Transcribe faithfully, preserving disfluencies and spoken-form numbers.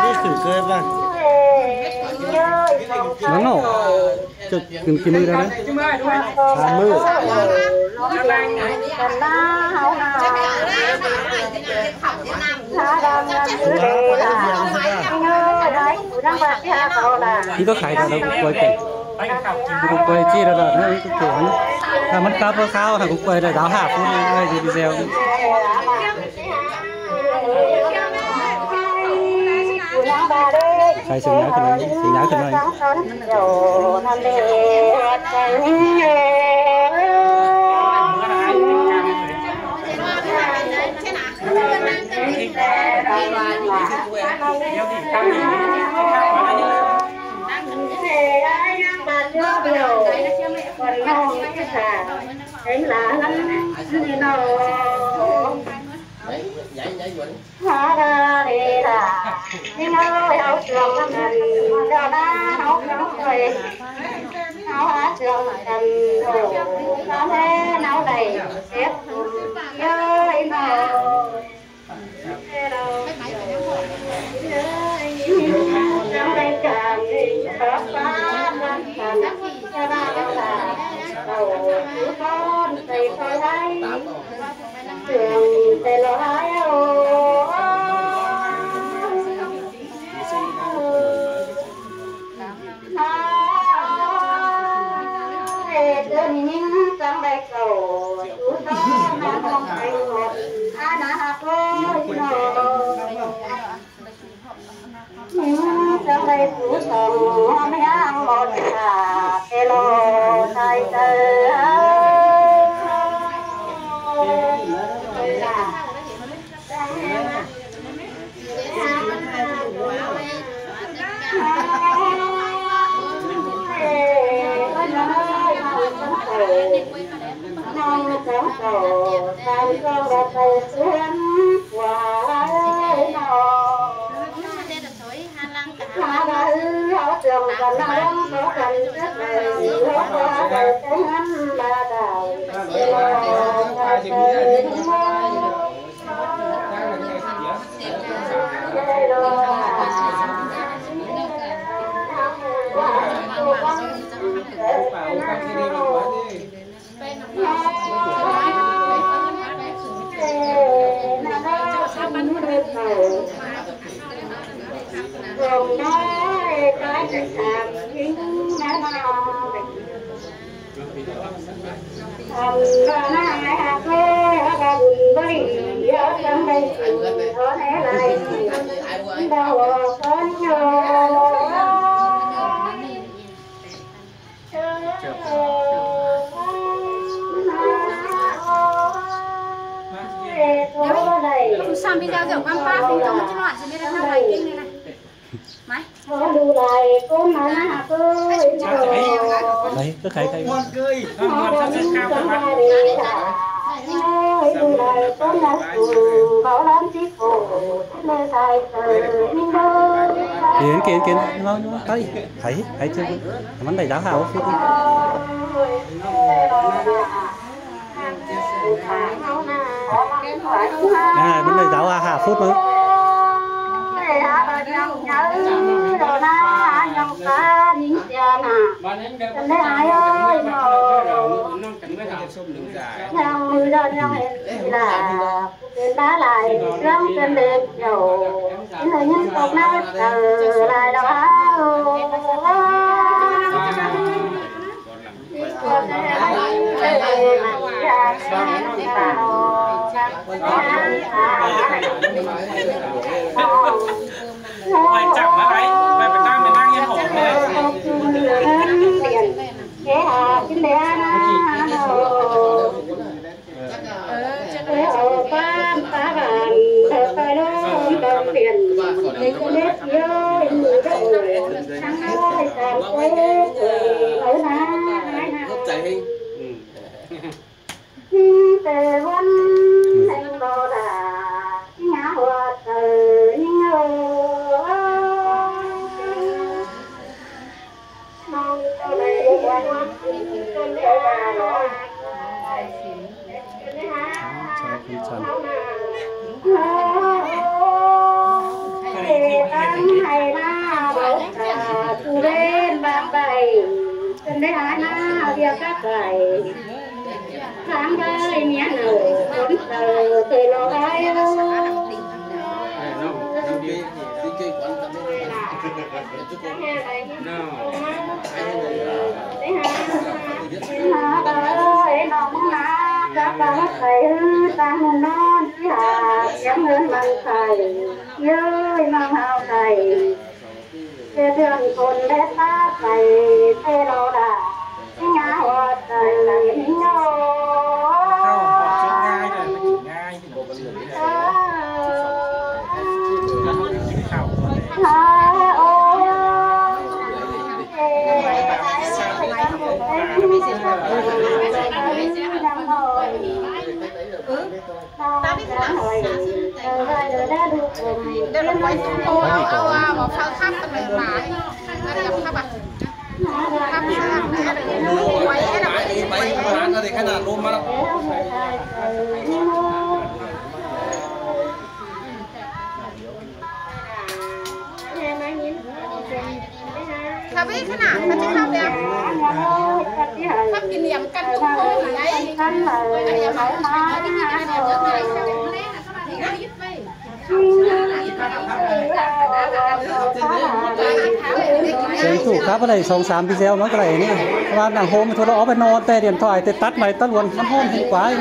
Đi thử cơ mà. Nó nổ. Chụp kim, kim mư ra đấy. Hả, mư. Khi tôi khai ra đâu cũng quay kể. Cũng quay chi ra rồi, nó cũng kể. Hả, mắn cá bơ khao, hả, cũng quay ra giáo hả, phút này video. Khai sướng nhá cái này, sướng nhá cái này. Hả, ra đi ra. Đi ngó háo sướng lắm, đeo đá háo sướng quay. Háo hả sướng lắm, đổ. Có thế náo đẩy, xếp. Ơi, nó. Trong đây cả mình có ba năm, ba năm, ba năm. Đổ, con, thầy, con, thầy. Ủa, sao bây giờ dạo quán ba thì chúng nó chứ nói, chứ biết nó bài kinh này này. Mày. Đấy, cứ khai khai. Kiến, kiến, kiến, nó, nó, thấy, thấy, thấy chưa? Mắn đẩy giáo hảo phút đi. À, mắn đẩy giáo hảo, hảo phút mà. Mày chẳng mà đấy, mày phải đang, mày đang yên ổn đấy. Con chăn. Ê, tăng hãy mà bảo cả tu bên bác bảy, cần để hái mà việc các bảy. Tháng bảy miễn nổ, con tờ, tờ lo ai. Khắp ý khả năng, khắp ý khắp đẹp. Khắp kỷ niệm căn túc khổ hỷ ấy. Khắp kỷ niệm hỷ ấy. Sướng thủ khắp ở đây, song sám video nó cái này nhé. Và nặng hôm thôi, nó phải nó tê điện thoại, tê tắt máy tắt luôn, nó hôm thì quá.